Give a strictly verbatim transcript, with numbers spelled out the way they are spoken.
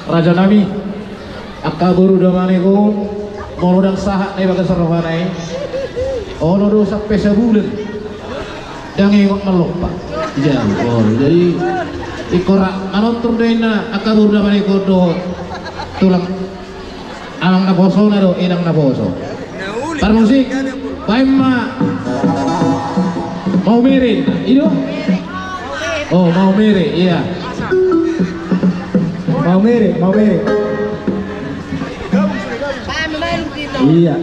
Raja nami, angka boru damang ni ho, molo ndang sahat na i bagas rohana i, olo do sampe sabulan ndang ingot mallompa. Jadi ingkon ra manonton do inna angka boru damang ni ho dohot tulang, amang naposona dohot inang naposo. Parmusik, baen ma. Maumere, i do? Oh, maumere, iya. Maumere, maumere. Iya.